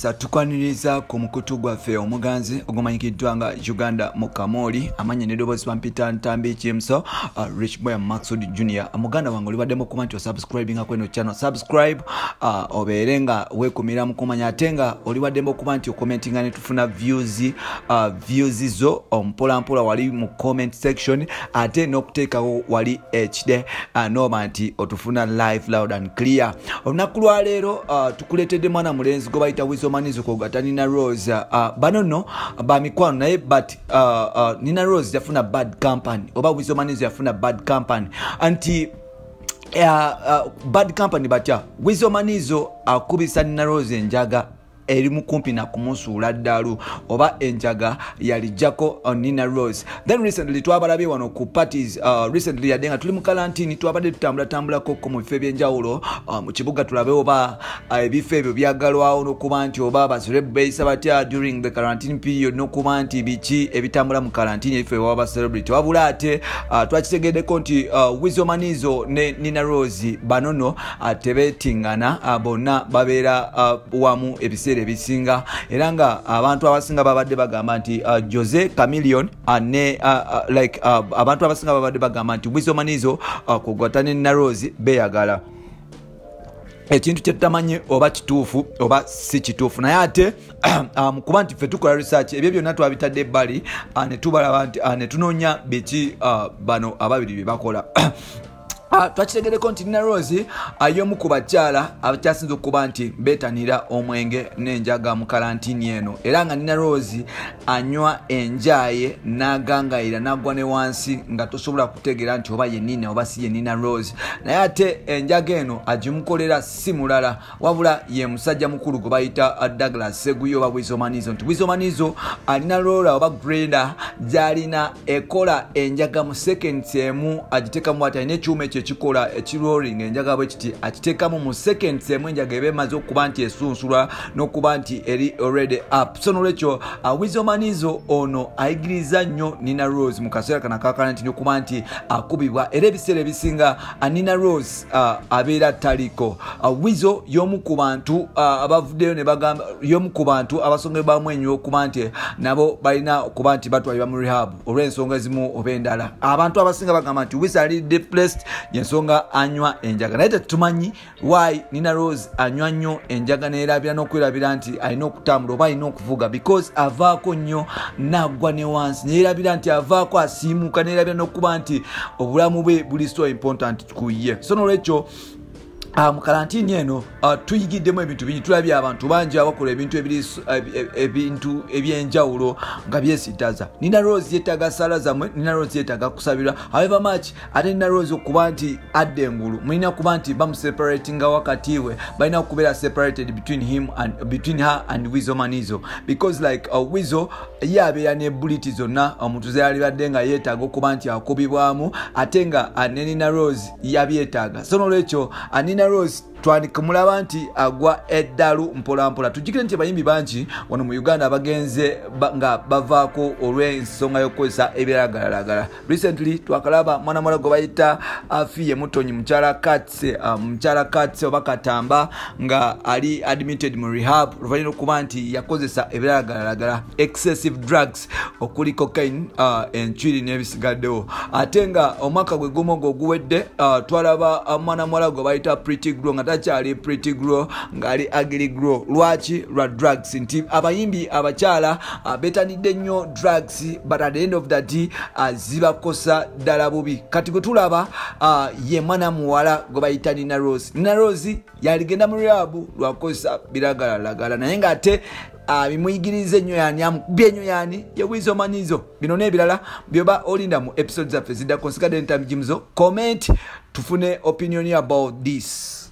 Yes, tukwaniriza ku mukutu gwaffe omuganzi ogumanyikiddwa nga Uganda Mukamoli, amanya n'eddoboozi bampita Ntambi Kimso, Rich Boy Maxud Junior. Muganda wange, olibaddemu okuba nti osubscribinga kweno channel, subscribe, obeere nga weekumira mu kumanya, ate nga olibaddemu okuba nti ocommentinga ne tufuna views zo mpolampola wali mu comment section, ate n'okuteekawo wali ekide, noba nti otufuna live, loud and clear. Olunaku lwaleero tukuleetedde mwana mulenzi gwe bayita Weasel Manizo kogata Nina Rose. Bano nno bamikwano, naye but Nina Rose yafuna bad company, oba Weasel Manizo yafuna bad company, anti bad company batya? Weasel Manizo akubisa Nina Rose enjaga eri mukumpi na kumusuula ddalu, oba enjaga yalijjako Nina Rose. Then recently twabalabye wano ku parties, recently yadde nga tuli mu kalantini, twabadde tutambulatambulako mu bifo ebyenjawulo mu kibuga, tulabe oba ebifo ebyo byagalwawo, n'okuba nti oba baceleb beeyisa batya during the quarantine period, n'okuba nti biki ebitambula mu karantini, ebifo ewaba ba celebrity. Wabula ate twakitegeddeko nti Weasel Manizo ne Nina Rose banono tebeetingana, bonna babeera wamu ebiseera ebisinga, era nga abantu abasinga babadde bagamba nti Jose Chameleone ne like abantu abasinga babadde bagamba nti Weasel Manizo kugwata ne Nina Rose beeyagala, ekintu kyetutamanyi oba kituufu oba si kituufu. Naye ate kuba nti ffe tukola research, ebyo byonna twabitadde ebbali, ne tubalaba nti ne tunoonya biki bano ababiri bye bakola. Twakitegereko nti Nina Rose y'omu ku bakyala abakyasinza okuba nti beetanira omwenge n'enjaga mu kalantini eno, era nga Nina Rose anywa enjaye n'agangayira n'agwa ne wansi nga tosobola kutegeera nti oba ye Nina oba si ye Nina Rose. Naye ate enjaga eno agimukolera si mulala wabula ye musajja mukulu gwe bayita Douglas Seguyo oba Weasel Manizo, nti Weasel Manizo alina roller oba grinder gy'alina ekola enjaga mu seconds emu. Agiteekamu ati, alina ekyuma ekyo ekikola ekirolling enjaga bwe kiti, akiteekamu mu seconds emu, enjaga eba emaze okuba nti esunsulwa n'okuba nti eri already up. So nolwekyo Weasel Manizo ono ayigiriza nnyo Nina Rose mu kaseera kano akakalantini okuba nti akubibwa, era ebiseera ebisinga Nina Rose abeera taliko. Weasel y'omu ku bantu abavuddeyo ne bagamba y'omu ku bantu abasongebwamu ennyo okuba nti nabo balina okuba nti batwalibwa mu rehab olw'ensonga ezimu oba endala. Abantu abasinga bagamba nti Weasel ali depressed, yensonga anywa enjaga, naye tetumanyi why Nina Rose anywa nnyo enjaga neerabira n'okwerabira nti alina okutambula oba alina okuvuga, because avaako nnyo naggwa ne wansi, neerabira nti avaako asiimuuka, neerabira n'okuba nti obulamu bwe buli so important ku ye. So nolwekyo mu kalantini eno tuyigiddemu ebintu bingi. Tulabye abantu bangi abakola ebintu ebiri ebintu ebyenjawulo nga byesitaza. Nina Rose yeetaaga sala zammwe, Nina Rose yeetaaga kusabirwa. However much ate Nina Rose okuba nti adda engulu, mulina kuba nti bamuseparatinga wakati we, balina kubeera separated between him and between her and Weasel Manizo, because like Weasel ye abeera ne buliti zonna omuntu zeyalibadde nga yeetaaga okuba nti akubibwamu, ate nga ne Nina Rose yabyetaaga. So nolwekyo Nina Rose twanikumulaba nti agwa eddalu mpolampola. Tujjukire nti abayimbi bangi wano mu Uganda bagenze nga bavaako olw'ensonga y'okukozesa ebiragalalagala. Recently twakalaba mwana muwala gwe bayita Afiye Mutonyi, mukyala Kats, mukyala Kats oba Katamba, nga ali admitted mu rehab oluvannyuma okuba nti yakozesa ebiragalalagala, excessive drugs okuli cocaine, enchwiri n'ebisigaddewo. Ate nga omwaka gwe gumu ogwo oguwedde, twalaba mwana muwala gwe bayita Pretty Grow nga takyali Pretty Grow, ng'ali Ugly Grow. Lwaki? Lwa drugs. Nti abayimbi abakyala betanidde nnyo drugs, but at the end of the day zibakosa ddala bubi. Kati gwe tulaba ye mwana muwala gwe bayita Nina Rose. Nina Rose yaligenda mu rehab lwakozesa biragalalagala, naye ng'ate bimuyigiriza ennyo yani, amukubye ennyo yani ye Weasel Manizo. Bino n'ebirala byoba olinda mu episode zaffe ziddako. Nsigadde Ntambi Jimzo. Comment tufune opinion about this.